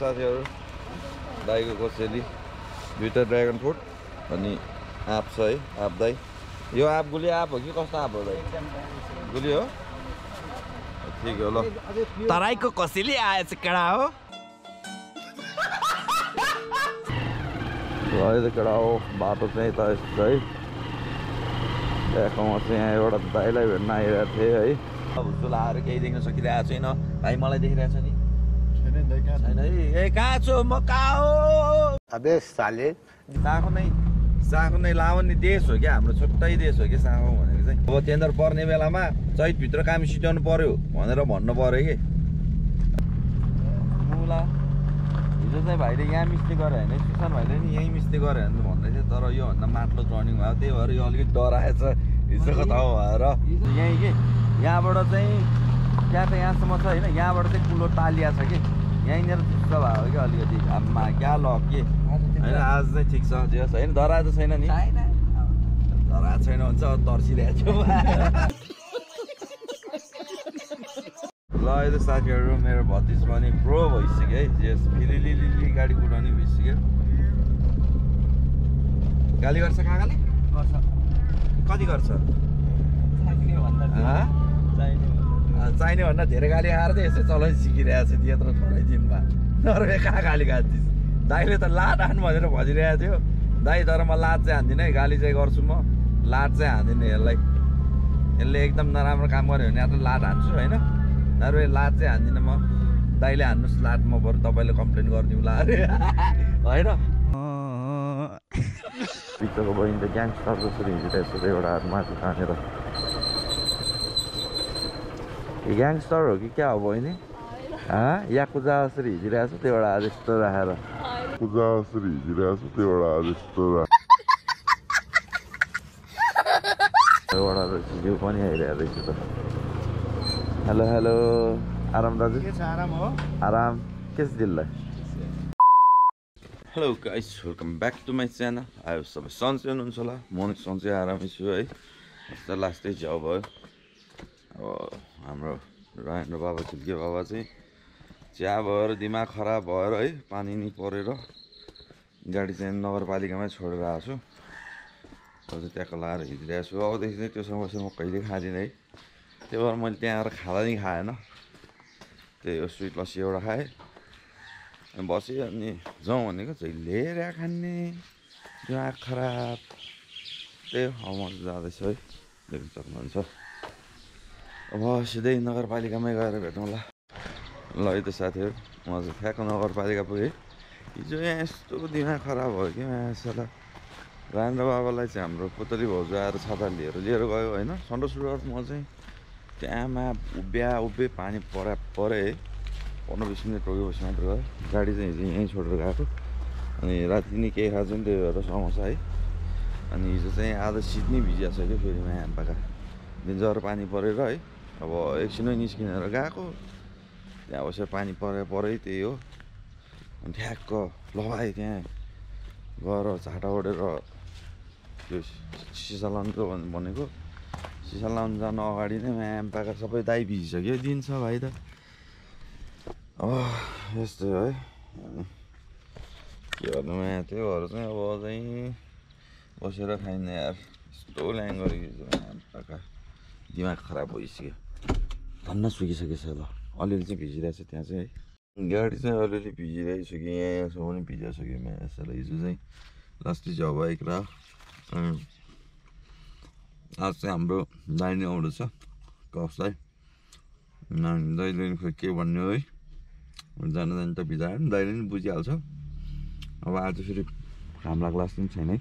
साथीहरु दाइको कोसेली दुईटा ड्रागन फ्रुट अनि आँप छ है आँप दाइ यो आँप गुली आँप हो कि कस्तो आँप हो दाइ गुली हो ठीक हो ल तराईको कोसेली आएछ केडा हो अहिले केडा हो बाटो चाहिँ त यस्तो है त्यहाँको म चाहिँ यहाँ एउटा दाइलाई भेट्न आइरहेको थिएँ है अब चुलाहरू केही देख्न सकिरहेको छैन भाइ मलाई देखिरहेछ नि छैन है ए कहाँ छु म कहाँ हो अबे साले साखो नै लावनी देश हो क्या हाम्रो छुट्टै देश हो कि साखो भनेको चाहिँ अब टेन्डर पर्ने बेलामा चैतभित्र काम सिटाउनु पर्यो भनेर भन्नु पर्यो कि मुला हिजो चाहिँ भाइले यहाँ मिस्टेक गरे होइन सुशान भाइले नि यहीँ मिस्टेक गरे भने भन्दै थियो तर योभन्दा माटो रनिङ भयो त्यही भएर यो अलिकति डराएछ हिजोको ठाउँ भएर यहीँ कि यहाँबाट चाहिँ त्यहाँ त यहाँसम्म छ होइन यहाँबाट चाहिँ कुलो तालिया छ कि यहीँनिर ठिक्क भयो कि अलिकति आमा क्या लक के होइन आज चाहिँ ठिक छ जे होस् होइन डराएको छैन नि डराएको छैन भने चाहिँ तर्सिरहेको छु ल अहिले साथीहरू मेरो भतिज पनि प्रो भइसक्यो है जे फिलिलिली गाडी कुदाउने भइसक्यो गाली गर्छ काकाले कति गर्छ चाहिने भन्दा धेरै गाली खाएर चाहिँ यसो चलाउनु सिकिरहेको छ त्यत्रो थोरै दिनमा नर्वे कहाँ गाली खाँदैछ दाइले त लाट हान्नु भनेर भनिरहेको थियो दाइ तर म लाट चाहिँ हान्दिनँ है गाली चाहिँ गर्छु म लाट चाहिँ हान्दिनँ यसलाई यसले एकदम नराम्रो काम गर्यो भने त लाट हान्छु होइन नर्वे लाट चाहिँ हान्दिनँ म दाइले हान्नुहोस् लाट म बरु तपाईँले कम्प्लेन गरिदिउँला अरे होइन पिक्चरको बहिनी त ग्याङस्टर जसरी हिँडिरहेछ एउटा माथि तानेर ग्याङस्टर हो कि क्या हो बहिनी याकुजा जसरी हिँडिरहेछ त्यो एउटा यस्तो राखेर एउटा रहेछ जिउ पनि आइरहेको रहेछ त हेलो हेलो आराम दाजु आराम हो आराम के छ दिललाई hello guys welcome back to my channel आयो सबै सन्चै हुनुहुन्छ होला म नि सन्चै आरामै छु है लास्टै च्याउ भयो अब हाम्रो राजेन्द्र बाबा खिल्के बाबा चाहिँ चिया भएर दिमाग खराब भएर है पानी नि परेर गाडी चाहिँ नगरपालिकामै छोडेर आएको छु अझै त्यहाँको लाएर हिँडिरहेको छु अबदेखि चाहिँ त्यो समस्या म कहिले खाँदिनँ है त्यही भएर मैले त्यहाँ आएर खाँदा नि खाएन त्यही हो स्विट लस्सी एउटा खाएँ अनि बसेँ अनि जाउँ भनेको चाहिँ लिएर खाने दिमाग खराब त्यही हो म जाँदैछु है देख्न सक्नुहुन्छ अब सिधै नगरपालिकामै गएर भेटौँला ल है त साथीहरू म चाहिँ ठ्याक्क नगरपालिका पुगेँ हिजो यहाँ यस्तो दिमाग खराब भयो कि मासला राजेन्द्र बाबालाई चाहिँ हाम्रो पुतली भाउजू आएर छाता लिएर गयो होइन सन्डो सुरुवात म चाहिँ त्यहाँमा उभ्या पानी परे 15-20 मिनट रोकेपछि मात्र गयो गाडी चाहिँ हिजो यहीँ छोडेर गएको अनि राति नै केही खाएको नि त्यही भएर समस्या है अनि हिजो चाहिँ आधा सिट नै भिजिएको छ क्या फेरि माया पाका दिनजर पानी परेर है अब एकछिनै निस्किनेर गएको त्यहाँ बसेर पानी परै त्यही हो अनि ठ्याक्क लगाएँ त्यहाँ गएर झाटा ओढेर त्यो सिसा लाउनु भनेको सिसा लाउनु जानु अगाडि नै म्याम पाका सबै दाइ भिजिसक्यो दिन्छ भाइ त अब यस्तै है के गर्नु म्या त्यही भएर चाहिँ अब चाहिँ बसेर खाइने यार यस्तो ल्याङ गरेको म्याम पाका दिमाग खराब भइसक्यो धन्न सुकिसकेछ ल अलिअलि चाहिँ भिजिरहेछ त्यहाँ चाहिँ है गाडी चाहिँ अलिअलि भिजिरहेको छु कि यहाँसम्म पनि भिजाएको छु कि म्यासलाई हिजो चाहिँ लास्टै जब एक र आज चाहिँ हाम्रो दाहिने आउँदैछ कफलाई दाइले खोइ के भन्ने हो है जान त भिजायो नि दाइले नि बुझिहाल्छ अब आज फेरि घाम लाग्ला जस्तो पनि छैन है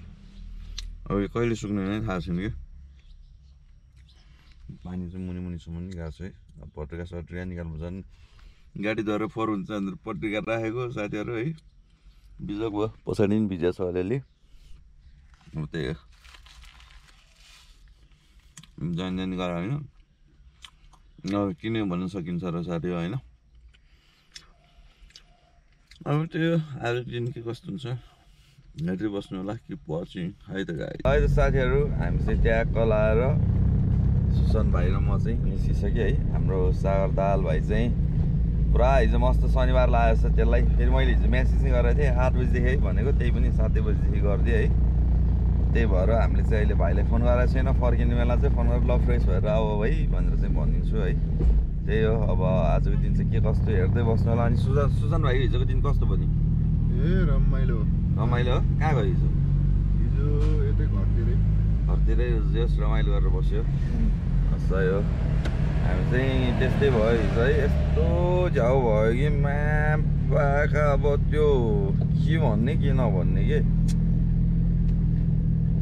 अब यो कहिले सुक्ने नै थाहा छैन कि पानी चाहिँ मुनिसम्म नि गएको छ है अब पत्रिका सत्रिका निकाल्नु झन् गाडीद्वारा फोहोर हुन्छ भनेर पत्रिका राखेको साथीहरू है बिजोग भयो पछाडि पनि भिजेको छ अलिअलि अब त्यही हो जान गरा होइन अब किन भन्न सकिन्छ र साथी होइन अब त्यो आज दिन के कस्तो हुन्छ हेर्दै बस्नु होला कि पछि है त गाई अहिले साथीहरू हामी चाहिँ त्यहाँ कलाएर सुसन भाइ र म चाहिँ निस्किसक्यो है हाम्रो सागर दाल भाइ चाहिँ पुरा हिजो मस्त शनिबार लागेको छ त्यसलाई फेरि मैले हिजो म्यासेज नै गरेको थिएँ 8 बजीदेखि है भनेको त्यही पनि 7 बजीदेखि गरिदिएँ है त्यही भएर हामीले चाहिँ अहिले भाइलाई फोन गरेको छैन फर्किने बेला चाहिँ फोन गरेर ल फ्रेस भएर आऊ भाइ भनेर चाहिँ भनिदिन्छु है त्यही हो अब आजको दिन चाहिँ के कस्तो हेर्दै बस्नु होला अनि सुजन भाइ हिजोको दिन कस्तो भयो नि रमाइलो रमाइलो हो कहाँ गयो हिजो यतै घरतिरै जस रमाइलो गरेर बस्यो सही हो हामी चाहिँ त्यस्तै भयो हिजो है यस्तो झ्याउ भयो कि म्याम पाखा अब त्यो के भन्ने के नभन्ने के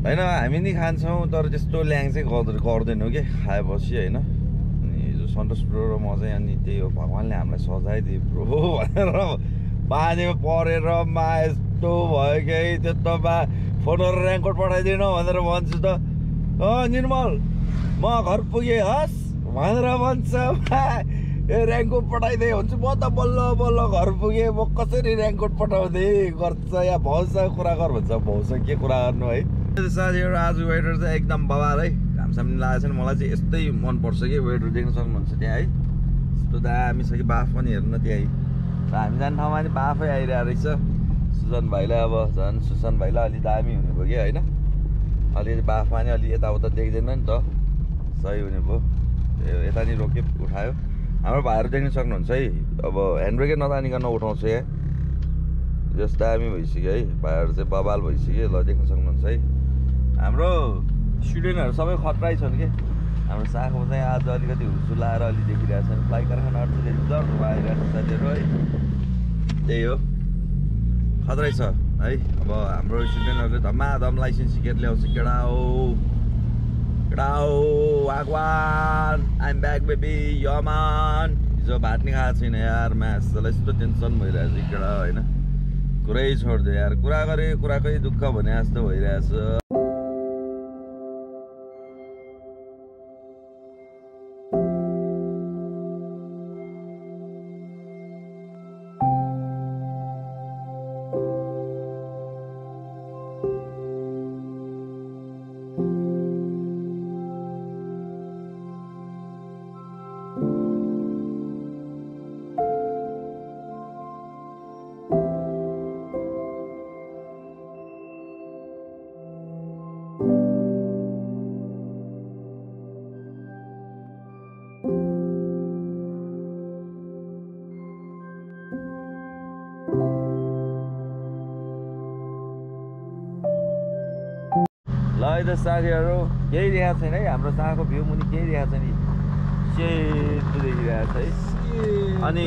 होइन हामी नि खान्छौँ तर त्यस्तो ल्याङ चाहिँ गर्दैनौँ कि खाएपछि होइन अनि हिजो सन्तोष ब्रो र म चाहिँ अनि त्यही हो भगवान्ले हामीलाई सजाइदियो ब्रो भनेर पानीमा परेर मा यस्तो भयो कि त्यो त मा फोन गरेर ऱ्याङ्कोट पठाइदिनु भनेर भन्छु त निर्मल म घर पुगेँ हस् भनेर भन्छ ए ऱ्याङ्कोट पठाइदिएँ भन्छु म त बल्ल बल्ल घर पुगेँ म कसरी ऱ्याङ्कोट पठाउँदै गर्छ या भाउसँग कुरा गर भन्छ भाउसँग के कुरा गर्नु है साथीहरू आज वेदर चाहिँ एकदम बबाल है घामसाम लागेको छैन मलाई चाहिँ यस्तै मनपर्छ कि वेदर देख्न सक्नुहुन्छ त्यहाँ है यस्तो दामी छ कि बाफ पनि हेर्नु त्यहाँ र हामी जाने ठाउँमा नि बाफै आइरहेको रहेछ सुजन भाइलाई अब झन् सुजन भाइलाई अलि दामी हुने भयो कि होइन अलि बाफमा नि अलि यताउता देख्दैन नि त सही हुने भयो यता नि रोक्यो उठायो हाम्रो भाइहरू देख्न सक्नुहुन्छ है अब ह्यान्डब्रेकै नतानिकन उठाउँछ यहाँ जस दामी भइसक्यो है भाइहरू चाहिँ बबाल भइसक्यो ल देख्न सक्नुहुन्छ है हाम्रो स्टुडेन्टहरू सबै खतरै छन् कि हाम्रो साखो चाहिँ आज अलिकति हुसु लाएर अलि देखिरहेको छन् फ्लाइ कारखानाहरू चाहिँ देखिन्छ आइरहेको छ साथीहरू है त्यही हो खतरै छ है अब हाम्रो स्टुडेन्टहरूले धमाधम लाइसेन्स सिकेर ल्याउँछ केडा हो वागवान आइम ब्याक बेबी यमान हिजो भात नि खाएको छैन यार म्याथलाई यस्तो टेन्सन भइरहेछ केडा होइन कुरै छोडिदियो यार कुरा गरे कुराकै दुःख भने जस्तो भइरहेछ ल है त साथीहरू केही देखाएको छैन है हाम्रो साखो भ्यू मुनि केही देखाएको छैन सेतो देखिरहेको छ है अनि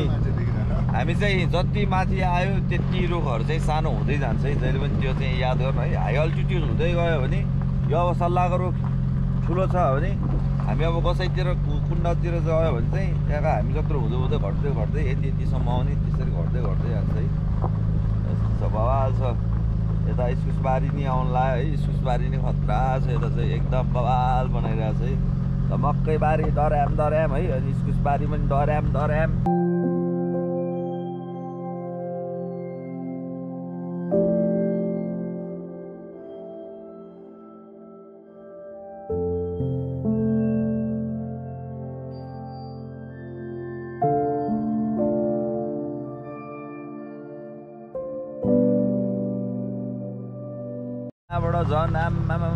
हामी चाहिँ जति माथि आयो त्यति रुखहरू चाहिँ सानो हुँदै जान्छ है जहिले पनि त्यो चाहिँ याद गर्नु है हाई अल्टिट्युड हुँदै गयो भने यो अब सल्लाहको रुख ठुलो छ भने हामी अब कसैतिर कुण्डतिर गयो भने चाहिँ त्यहाँको हामी जत्रो हुँदै हुँदै घट्दै यति यतिसम्म आउने त्यसरी घट्दै जान्छ है यस्तो बवाल छ यता इस्कुसबारी नि आउनु लाग्यो है इस्कुसबारी नि खतरा छ यता चाहिँ एकदम बवाल बनाइरहेको छ है मकै बारी डर्याम है अनि इस्कुसबारी पनि डर्याम झन् आम्मामा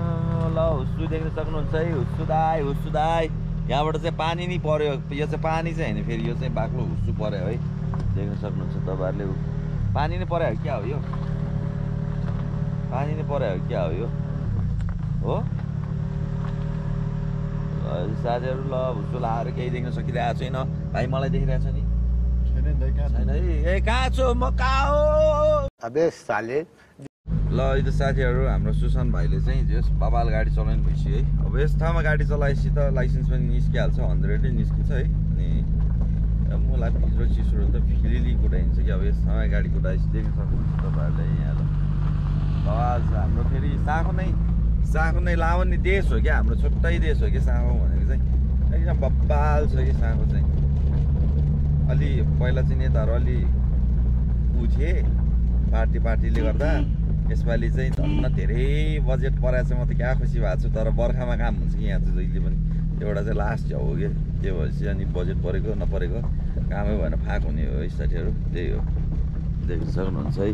ल हुस्सु देख्न सक्नुहुन्छ है हुस्सुदाई यहाँबाट चाहिँ पानी नि पर्यो यो चाहिँ पानी चाहिँ होइन फेरि यो चाहिँ बाक्लो हुस्सु पर्यो है देख्न सक्नुहुन्छ तपाईँहरूले पानी नै पर्यो क्या हो यो पानी नै पर्यो क्या हो यो हो साथीहरू ल हुस्सु लाएर केही देख्न सकिरहेको छैन भाइ मलाई देखिरहेको छ नि छैन है ए कहाँ छु म कहाँ हो अबे साले ल यो त साथीहरू हाम्रो सुशान्त भाइले चाहिँ जस बबाल गाडी चलाउनु भइसक्यो है अब यस ठाउँमा गाडी चलाएपछि त लाइसेन्स पनि निस्किहाल्छ 100 निस्किन्छ है अनि मलाई भित्र चिसो त फिलिली कुदाइन्छ कि अब यस ठाउँमा गाडी कुदाएपछि देख्न सक्नुहुन्छ तपाईँहरूले यहाँ ल बबाल छ हाम्रो फेरि साखो नै लावन्ने देश हो क्या हाम्रो छुट्टै देश हो कि साखो भनेको चाहिँ एकदम बबाल छ कि साखो चाहिँ अलि पहिला चाहिँ नेताहरू अलि उठे पार्टीले गर्दा यसपालि चाहिँ धन्न धेरै बजेट परेको छ म त क्या खुसी भएको छु तर बर्खामा काम हुन्छ कि यहाँ चाहिँ जहिले पनि एउटा चाहिँ लास्ट झ्याउ हो कि त्यो भएपछि अनि बजेट परेको नपरेको कामै भएन फाक हुने हो है साथीहरू त्यही हो देख्न सक्नुहुन्छ है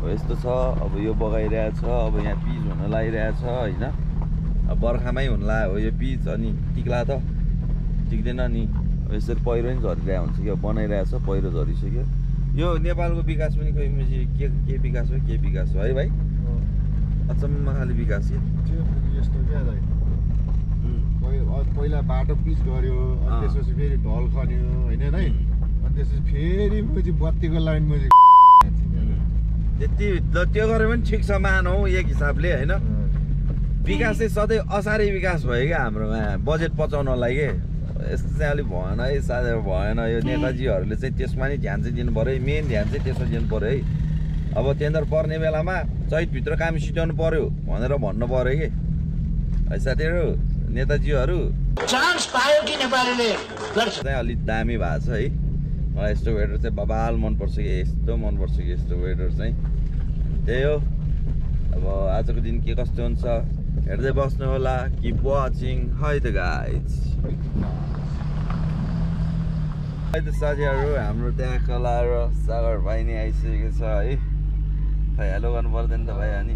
हो यस्तो छ अब यो बगाइरहेछ अब यहाँ पिच हुन लागिरहेछ होइन अब बर्खामै हुन लाग्यो हो यो पिच अनि टिक्ला त टिक्दैन नि यसरी पहिरो नि झरिरहेको हुन्छ कि अब बनाइरहेछ पहिरो झरिसक्यो यो नेपालको विकास पनि खोइ के विकास हो है भाइ अचम्म खाले विकास यस्तो क्या दाइ पहिला बाटो पिच गर्यो अनि त्यसपछि फेरि ढल खन्यो होइन दाइ अनि त्यसपछि फेरि पछि बत्तीको लाइनमा त्यति त्यो गरे पनि ठिक छ मानौ एक हिसाबले होइन विकास चाहिँ सधैँ असारै विकास भयो क्या हाम्रोमा बजेट पचाउनलाई के यस्तो चाहिँ अलिक भएन है साथै भएन यो नेताजीहरूले चाहिँ त्यसमा नि ध्यान चाहिँ दिनु पऱ्यो मेन ध्यान चाहिँ त्यसमा दिनु पऱ्यो है अब टेन्डर पर्ने बेलामा चैतभित्र काम सिटाउनु पऱ्यो भनेर भन्नु पऱ्यो कि है साथीहरू नेताजीहरू चान्स पायो कि नेपालीले चाहिँ अलिक दामी भएको छ है मलाई यस्तो वेटर चाहिँ बबाल मनपर्छ कि यस्तो मनपर्छ कि यस्तो वेटर चाहिँ त्यही हो अब आजको दिन के कस्तो हुन्छ हेर्दै बस्नु होला किप वाचिङ है त गाइज है त साथीहरू हाम्रो त्यहाँ कला र सागर भाइ नै आइसकेको छ है खै हेलो गर्नु पर्दैन त भाइ अनि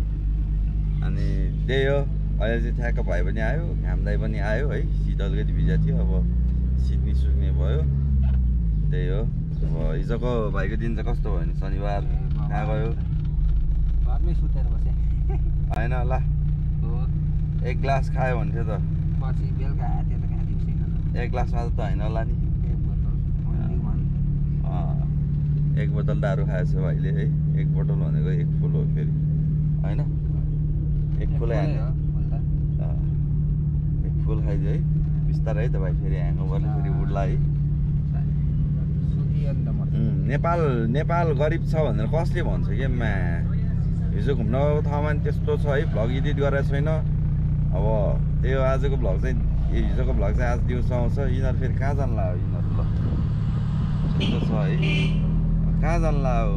त्यही हो अहिले चाहिँ ठ्याक्क भाइ पनि आयो घाम दाइ पनि आयो है शीत अलिकति भिजा थियो अब शीत निसुक्ने भयो त्यही हो अब हिजोको भाइको दिन चाहिँ कस्तो भयो नि शनिबार कहाँ गयो घरमै सुतेर बसेँ होइन ला एक ग्लास खायो भन्थ्यो त पछि बेलुका त्यो त कहाँ दिउँदैन एक ग्लास मात्र त होइन होला नि एक बोतल दारू खाएछ भाइले है एक बोतल भनेको एक फुल हो फेरि होइन एक फुलै एक फुल खाइदियो है बिस्तारै है त भाइ फेरि ह्याङओभर फेरि उठ्ला है नेपाल गरिब छ भनेर कसले भन्छ कि मा हिजो घुम्न गएको ठाउँमा नि त्यस्तो छ है भ्लग एडिट गरेको छैन अब त्यही हो आजको भ्लग चाहिँ हिजोको भ्लग चाहिँ आज दिउँसो आउँछ यिनीहरू फेरि कहाँ जान्ला हो यिनीहरू ल त्यस्तो छ है कहाँ जान्ला हो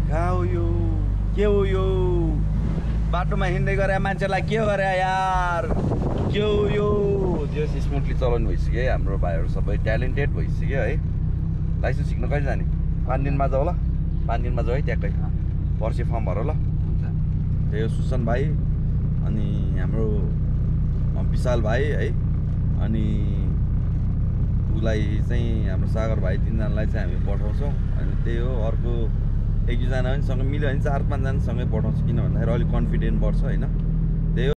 कहाँ हो यो के हो यो बाटोमा हिँड्दै गरे मान्छेलाई के गरे यार के हो यो जस स्मुथली चलाउनु भइसक्यो है हाम्रो भाइहरू सबै ट्यालेन्टेड भइसक्यो है लाइसेन्स सिक्न कहिले जाने 5 दिनमा जाऊ ल 5 दिनमा जाऊ है ट्याक्कै पर्सि फर्म भर ल त्यही हो सुसन भाइ अनि हाम्रो विशाल भाइ है अनि उसलाई चाहिँ हाम्रो सागर भाइ तिनजनालाई चाहिँ हामी पठाउँछौँ अनि त्यही हो अर्को एक दुईजना पनि सँग मिल्यो भने 4-5 जनासँगै पठाउँछ किन भन्दाखेरि अलिक कन्फिडेन्ट बढ्छ होइन त्यही हो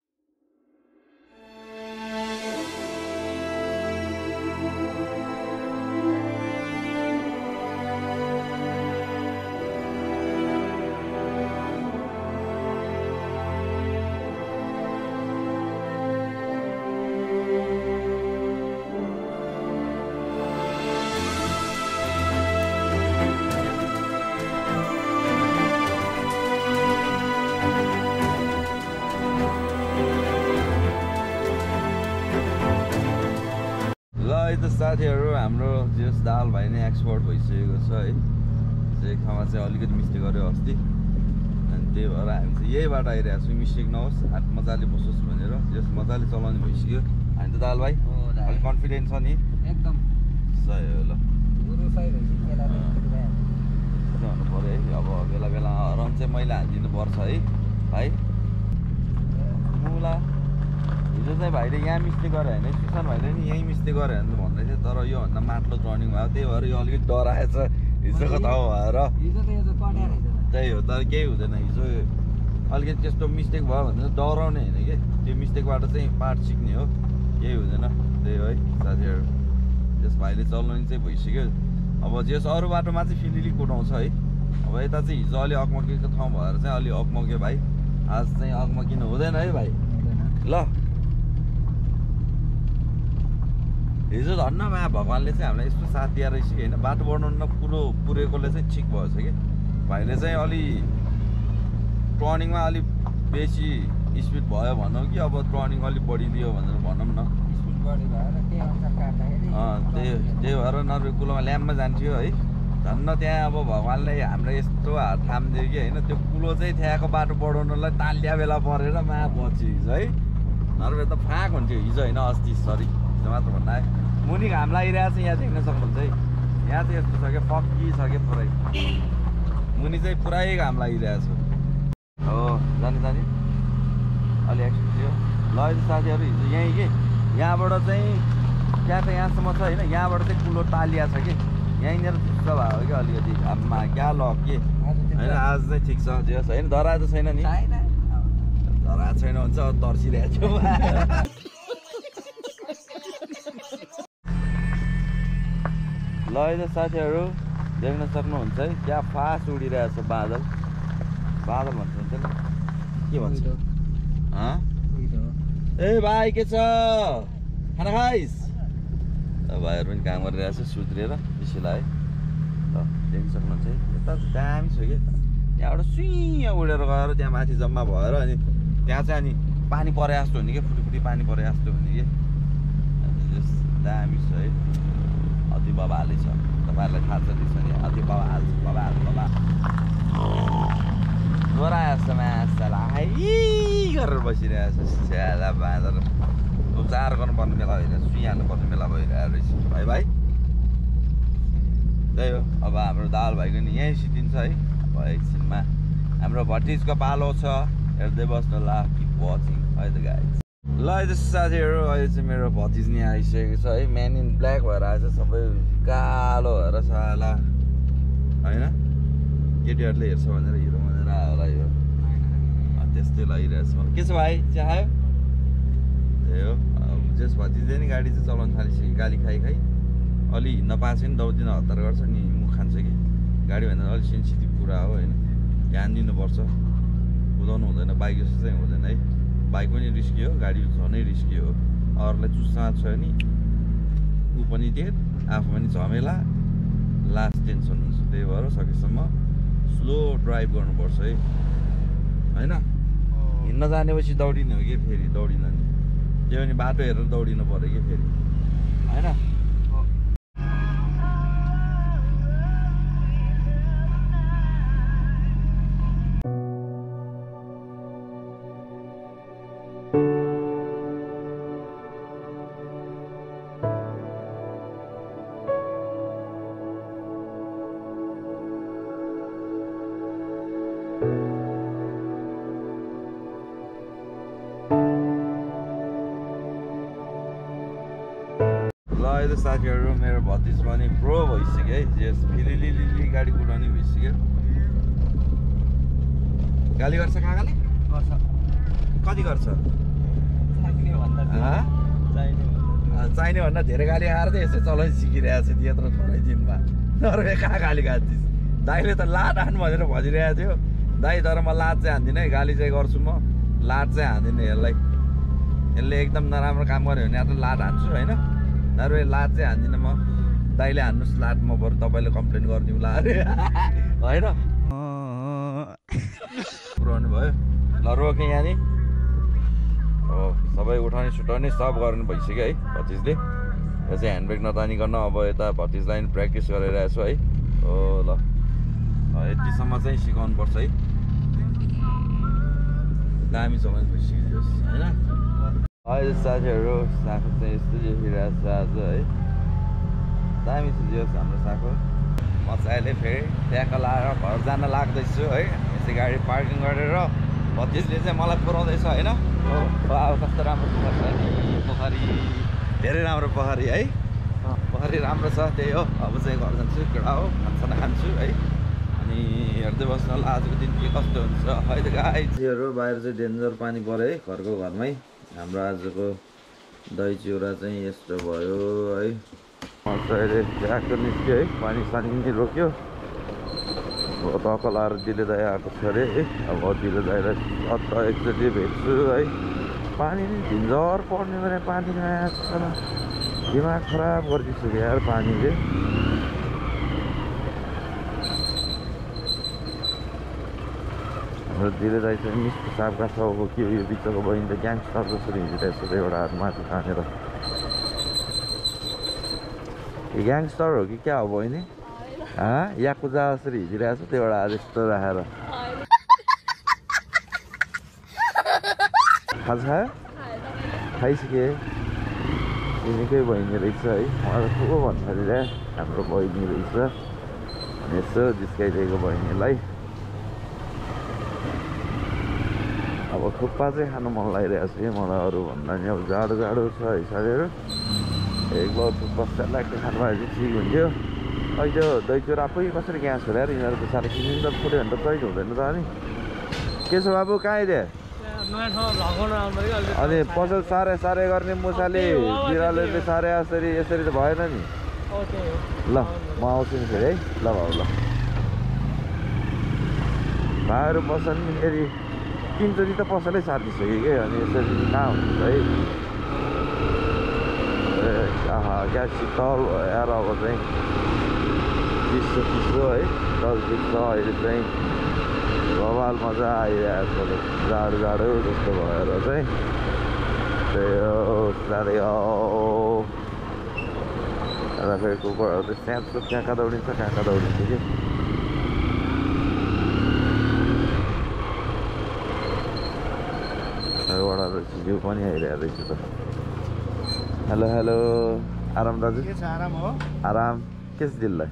साथीहरू हाम्रो जस दाल भाइ नै एक्सपोर्ट भइसकेको छ है एक ठाउँमा चाहिँ अलिकति मिस्टेक गर्यो अस्ति अनि त्यही भएर हामी चाहिँ यही बाटो आइरहेको छौँ मिस्टेक नहोस् हात मजाले बसोस् भनेर जस मजाले चलाउने भइसक्यो हामी त दाल भाइ अलिक कन्फिडेन्ट छ नि एकदम सही हो ल हुनु पऱ्यो है अब बेला बेला रन चाहिँ मैले हालिदिनु पर्छ है भाइ मुला हिजो चाहिँ भाइले यहाँ मिस्टेक गऱ्यो भने सुसन भाइले नि यहीँ मिस्टेक गऱ्यो भने भन्दै थियो तर योभन्दा माटलो टर्निङ भयो त्यही भएर यो अलिकति डराएछ हिजोको ठाउँ भएर त्यही हो तर केही हुँदैन हिजो अलिकति त्यस्तो मिस्टेक भयो भने डराउने होइन कि त्यो मिस्टेकबाट चाहिँ पार्ट सिक्ने हो केही हुँदैन त्यही हो है साथीहरू त्यस भाइले चलाउने चाहिँ भइसक्यो अब जस अरू बाटोमा चाहिँ फिलिली कुदाउँछ है अब यता चाहिँ हिजो अलि अगमकेको ठाउँ भएर चाहिँ अलि अगमक्यो भाइ आज चाहिँ अगमकिनु हुँदैन है भाइ ल हिजो धन्न मा भगवान्ले चाहिँ हामीलाई यस्तो साथ दिएर रहेछ कि होइन बाटो बनाउन पुरेकोले चाहिँ ठिक भएछ कि भाइले चाहिँ अलि टर्निङमा अलिक बेसी स्पिड भयो भनौँ कि अब टर्निङ अलिक बढिदियो भनेर भनौँ न त्यही भएर नर्वे कुलोमा ल्याम्पमा जान्थ्यो है धन्न त्यहाँ अब भगवान्ले हाम्रो यस्तो हात थाम्दियो कि होइन त्यो कुलो चाहिँ त्यहाँको बाटो बढाउनलाई तालिया बेला परेर मा बच्यो हिजो है नर्वे त फाँक हुन्थ्यो हिजो होइन अस्ति सरी हिजो मात्र भन्दा मुनि घाम लागिरहेको छ यहाँ देख्न सक्नुहुन्छ है यहाँ चाहिँ यस्तो छ कि फक्की छ कि पुरै मुनि चाहिँ पुरै घाम लागिरहेको छ हो जाने अलि एक्सपिरियन्स थियो ल अहिले साथीहरू हिजो यहीँ कि यहाँबाट चाहिँ त्यहाँ त यहाँसम्म छ होइन यहाँबाट चाहिँ कुलो तालिया छ कि यहीँनिर ठिक भयो कि अलिकति घाममा क्या ल के होइन आज चाहिँ ठिक छ जे होस् होइन डरा त छैन नि डरा छैन भन्छ तर्सिरहेको छु ल अहिले साथीहरू देख्न सक्नुहुन्छ है क्या फास्ट उडिरहेको छ बादल भन्छ नि के भन्छ ए भाइ के छ खाना खाइस् भाइहरू पनि काम गरिरहेको छ सुध्रिएर बिसीलाई ल देख्न सक्नुहुन्छ है यता दामी छ कि यहाँबाट सुइँ उडेर गएर त्यहाँ माथि जम्मा भएर अनि त्यहाँ चाहिँ अनि पानी परे जस्तो हुने कि फुटी पानी परे जस्तो हुने कि दामी छ है अति बबाले छ तपाईँहरूलाई थाहा छ त्यसो नि अति बबाल छ बबाल डोरा जस्तो माछालाई हाई गरेर बसिरहेको छ स्याला बाँधेर उपचार गर्नुपर्ने बेला भइरहेको छ सुइहाल्नुपर्ने बेला भइरहेको रहेछ भाइ त्यही हो अब हाम्रो दाल भाइको नि यहीँ सिद्धिन्छ है अब एकछिनमा हाम्रो भटिजको पालो छ हेर्दै बस्नु ल किप वाचिङ है त गाइज ल अहिले साथीहरू अहिले चाहिँ मेरो भतिज नि आइसकेको छ है म्यान इन ब्ल्याक भएर आएछ सबै कालो भएर साला होइन केटीहरूले हेर्छ भनेर हिरो भनेर आयो होला यो त्यस्तै लागिरहेछ मलाई के छ भाइ चिया खायो त्यही हो जस भतिजले नि गाडी चाहिँ चलाउनु थालिसक्यो गाली खाइ अलि हिँड्न पाएको छैन दौडिन हतार गर्छ नि मुख खान्छ कि गाडी भन्दा अलिक सेन्सिटिभ कुरा हो होइन ध्यान दिनुपर्छ कुदाउनु हुँदैन बाइक जस्तो चाहिँ हुँदैन है बाइक पनि रिस्की हो गाडी झनै रिस्की हो अरूलाई चुसचाँच छ नि ऊ पनि डेट आफू पनि झमेला लास्ट टेन्सन हुन्छ त्यही भएर सकेसम्म स्लो ड्राइभ गर्नुपर्छ है होइन हिँड्न जानेपछि दौडिने हो कि फेरि दौडिन नि त्यो पनि बाटो हेरेर दौडिनु पऱ्यो कि फेरि होइन अहिले साथीहरू मेरो भतिज पनि प्रो भइसक्यो है जस फिलिलिली गाडी कुदाउने भइसक्यो गाली गर्छ काकाले कति गर्छ चाहिने भन्दा धेरै गाली आएर चाहिँ यसो चलाइ सिकिरहेको छ त्यत्रो थोरै दिनमा नर्वे कहाँ गाली खाँदैछ दाइले त लाट हान्नु भनेर भनिरहेको थियो दाइ तर म लाट चाहिँ हान्दिनँ है गाली चाहिँ गर्छु म लाट चाहिँ हान्दिनँ यसले एकदम नराम्रो काम गर्यो भने त लाट हान्छु होइन नर्वे लाट चाहिँ हान्दिनँ म दाइले हान्नुहोस् लाट म बरु तपाईँले कम्प्लेन गरिदिउँला अरे होइन पुऱ्याउनु भयो ल रोक्ने यहाँ नि हो सबै उठाउने सुटाउने सब गर्नु भइसक्यो है भतिजले यो चाहिँ ह्यान्डब्रेक नतानिकन अब यता भतिजलाई पनि प्र्याक्टिस गरिरहेको छु है हो ल यतिसम्म चाहिँ सिकाउनु पर्छ है दामी चलाउनु भइसक्यो होइन अहिले साथीहरू साखो चाहिँ यस्तो देखिरहेको छ आज है दामी छ दियोस् हाम्रो साखो मजाले फेरि त्यहाँको लाएर घर जान लाग्दैछु है हामी चाहिँ गाडी पार्किङ गरेर भतिजले चाहिँ मलाई पुऱ्याउँदैछ होइन अब कस्तो राम्रो पोखरी छ नि पोखरी धेरै राम्रो पोखरी है पोखरी राम्रो छ त्यही हो अब चाहिँ घर जान्छु केटा हो खाना खान्छु है अनि हेर्दै बस्नु होला आजको दिन के कस्तो हुन्छ है त गाईहरू बाहिर चाहिँ डेन्जर पानी पऱ्यो है घरको घरमै हाम्रो आजको दही चिउरा चाहिँ यस्तो भयो है अहिले ट्र्याक्टर निस्क्यो है पानी सानी पनि रोक्यो तक लाएर दिले दाइ आएको छ अरे है अब दिले दाइलाई अत्त एकचोटि भेट्छु है पानी नि झिन्झर पर्ने भने पानीमा दिमाग खराब गरिदिइसक्यो यार पानीले हाम्रो दिले दाइ चाहिँ मिस्टो सापका छ हो के यो बिचको बहिनी त ग्याङस्टर जसरी हिँडिरहेको छ एउटा हात माथि तानेर ग्याङस्टर हो कि क्या हो बहिनी याकुजा जसरी हिँडिरहेको छु त्यो एउटा यस्तो राखेर खाजा खायो खाइसके निकै बहिनी रहेछ है मलाई त को भन्दाखेरि हाम्रो बहिनी रहेछ यसो जिस्काइदिएको बहिनीलाई अब थुक्पा चाहिँ खानु मन लागिरहेको छ कि मलाई अरू भन्दा नि अब जाडो जाडो छ है साथीहरू एक बार थुक्पा सेलाक्कै खानु भए चाहिँ ठिक हुन्थ्यो अहिले त्यो दही चुरा आफै कसरी ग्यास हो यार यिनीहरू त साह्रै किनिनु त फुट्यो भने त चैट हुँदैन त अनि के छ बाबु कहाँ आइदिए अनि पसल सारे सारे गर्ने मुसाले बिरालोले सारे यसरी त भएन नि ल म आउँछु नि फेरि है ल भाउ ल भाइहरू पसल नि फेरि तिनचोटि त पसलै सारिदिइसक्यो कि अनि यसरी कहाँ हुन्छ है आहा क्या शीतल यार अब चाहिँ चिसो चिसो है चलचित छ अहिले चाहिँ बवाल मजा आइरहेको छ जाडो जाडो जस्तो भएर चाहिँ त्यही हो साह्रै हो र फेरि कुकुरहरू चाहिँ स्यापसुप कहाँ कहाँ दौडिन्छ कि एउटा रहेछ जिउ पनि आइरहेको रहेछ त हेलो हेलो आराम दाजु के छ आराम हो आराम के छ दिललाई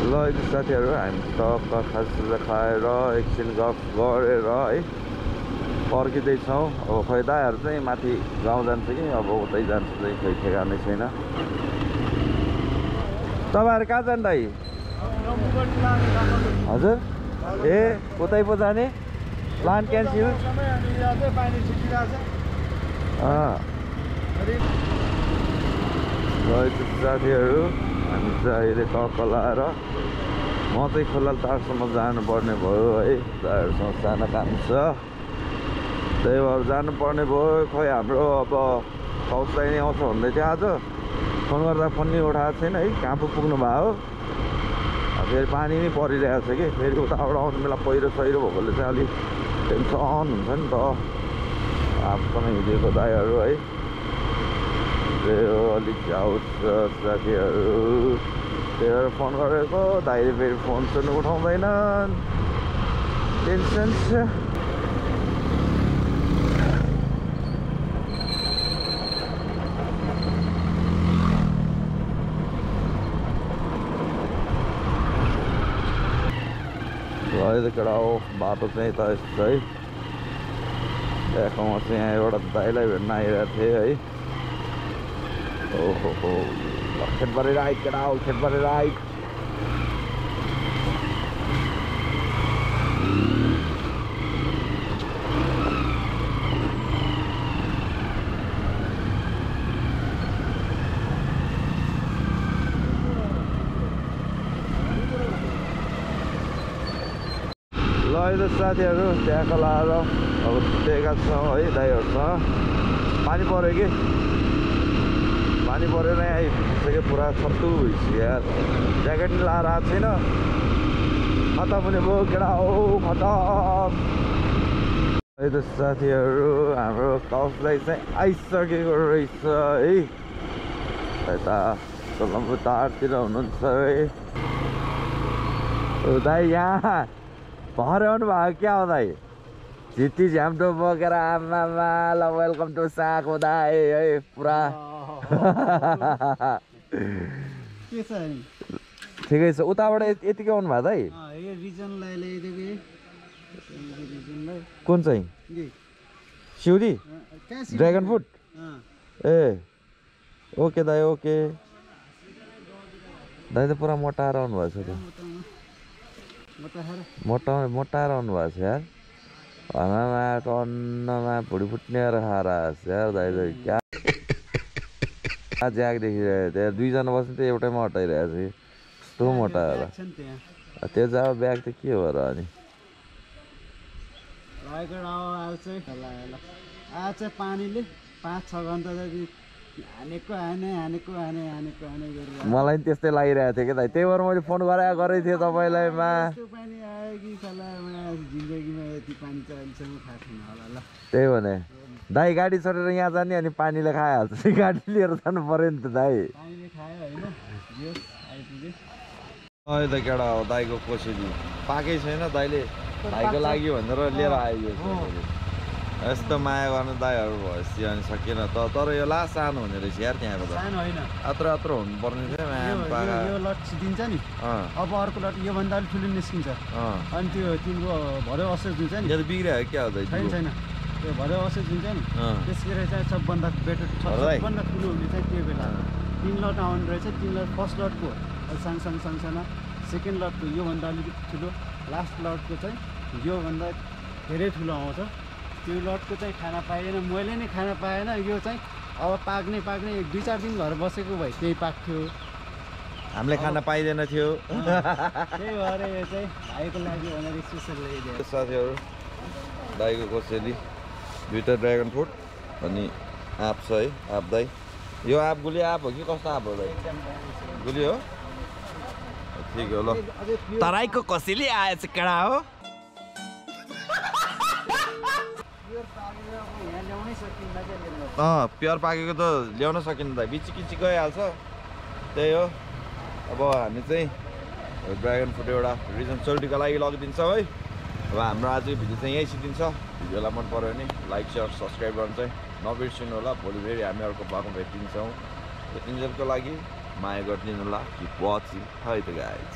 ल साथीहरू हामी टक्क खाजा खाएर एकछिन गफ गरेर है फर्किँदैछौँ अब खै दाइहरू चाहिँ माथि गाउँ जान्छ कि अब उतै जान्छ चाहिँ खै ठेगानै छैन तपाईँहरू कहाँ जानु दाइ हजुर ए उतै पो जाने प्लान क्यान्सिल साथीहरू हामी चाहिँ अहिले टक्क लाएर म चाहिँ खोला तारसम्म जानुपर्ने भयो है दाइहरूसँग सानो काम छ त्यही भएर जानुपर्ने भयो खै हाम्रो अब कौशलाई नै आउँछ भन्दै थियो आज फोन गर्दा फोन नै उठाएको छैन है कहाँ पो पुग्नु भयो फेरि पानी नै परिरहेको छ कि फेरि उताबाट आउने बेला पहिरो सहिरो भएकोले चाहिँ अलिक टेन्सन हुन्छ नि त आफ्नै हिँडेको दाइहरू है त्यही हो अलिक आउँछ साथीहरू त्यही भएर फोन गरेको दाइले फेरि फोन सुन्नु उठाउँदैन टेन्सन छ अहिले केटा हो बाटो चाहिँ त यस्तो है त्यहाँकोमा चाहिँ यहाँ एउटा दाइलाई भेट्न आइरहेको थिएँ है ओहो खेतबारी राइट केटा हो खेतबारी राइट ल अहिले साथीहरू त्यहाँको लाएर अब छुट्टिएका छौँ है दाइहरूसँग पानी पऱ्यो कि पानी परेर आइसक्यो पुरा छत्तु भइसक्यो यार ज्याकेट नि लाएर आएको छैन खतम हुने भयो केटा हो खतम है त साथीहरू हाम्रो कफलाई चाहिँ आइसकेको रहेछ है यता सोलम्बु तारतिर हुनुहुन्छ है दाइ यहाँ भरे आउनु भएको क्या हो दाइ झिटी झ्याम्टो बोकेर आमामा ल वेलकम टु साको दाइ है पुरा के छ नि ठिकै छ उताबाट यतिकै आउनु भयो दाइ यो रिजनलाई ल्याइदिएको कुन चाहिँ सिउरी ड्रागन फ्रुट ए ओके दाइ ओके दाइ त पुरा मोटाएर आउनु भएको छ त्यो मोटाएर आउनु भएको छ यार आमामा अन्नमा भुँडी फुट्नेर खाएर यार दाइ क्या ज्याक देखिरहेको थियो दुईजना बस्नु त एउटैमा हटाइरहेको छ कस्तो मोटाएर त्यो जब ब्याग त के हो र अनि आज पानीले 5-6 घन्टा जति हानेको हाने मलाई पनि त्यस्तै लागिरहेको थियो क्या दाइ त्यही भएर मैले फोन गरेको थिएँ तपाईँलाई मा पानी आयो कि जिन्दगीमा यति पानी चाहिँ अहिलेसम्म खाएको छैन होला ल त्यही भने दाइ गाडी चढेर यहाँ जाने अनि पानीले खाइहाल्छ गाडी लिएर जानु पऱ्यो नि त दाइ पानीले खायो होइन आइपुग्यो अहिले त केटा हो दाइको कोसेली पाकै छैन दाइले भाइको लागि भनेर लिएर आइयो यस्तो माया गर्ने दाइहरू भयो सियान सकिएन तर यो लास्ट सानो हुने रहेछ यार त्यहाँको त सानो होइन अत्रो अत्रो हुनुपर्ने थियो माया पाका यो लट छिदिन्छ नि अब अर्को लट योभन्दा अलिक ठुलो निस्किन्छ अनि त्यो तिम्रो भरे असोज जुन छ नि यो त बिग्रियो क्या हो दाइ छैन छैन त्यो भरे असोज जुन छ नि त्यसले चाहिँ सबभन्दा बेटर सबभन्दा ठुलो हुने चाहिँ त्यो बेला 3 लट आउने रहेछ 3 लट फर्स्ट लटको सँगसँगै सेकेन्ड लटको योभन्दा अलिकति ठुलो लास्ट लटको चाहिँ योभन्दा धेरै ठुलो आउँछ त्यो लटको चाहिँ खाना पाइएन मैले नै खाना पाएन यो चाहिँ अब पाक्ने 2-4 दिन घर बसेको भए त्यही पाक्थ्यो हामीले खाना पाइँदैन थियो त्यही भएर यो चाहिँ भाइको लागि भनेर स्पेसल ल्याइदिएको साथीहरू दाइको कोसेली 2टा ड्रागन फ्रुट अनि आँप छ है आँप दाइ यो आँप गुली आँप हो कि कस्तो आँप हो दाइ गुली हो ठिक हो ल तराईको कसैले आएछ केडा हो प्योर पाकेको त ल्याउन सकिन्छ दाइ बिचिकिची गइहाल्छ त्यही हो अब हामी चाहिँ ड्रागन फ्रुट एउटा रिजन सोल्टीको लागि लगिदिन्छौँ है अब हाम्रो आजको भिडियो चाहिँ यहीँ सिद्धिन्छ भिडियोलाई मन पऱ्यो भने लाइक सेयर सब्सक्राइब गर्नु चाहिँ नबिर्सिनु होला भोलि फेरि हामी अर्को पाएको भेटिन्छौँ तिनीहरूको लागि माया गरिदिनु होला कि वाचिङ है त गाइज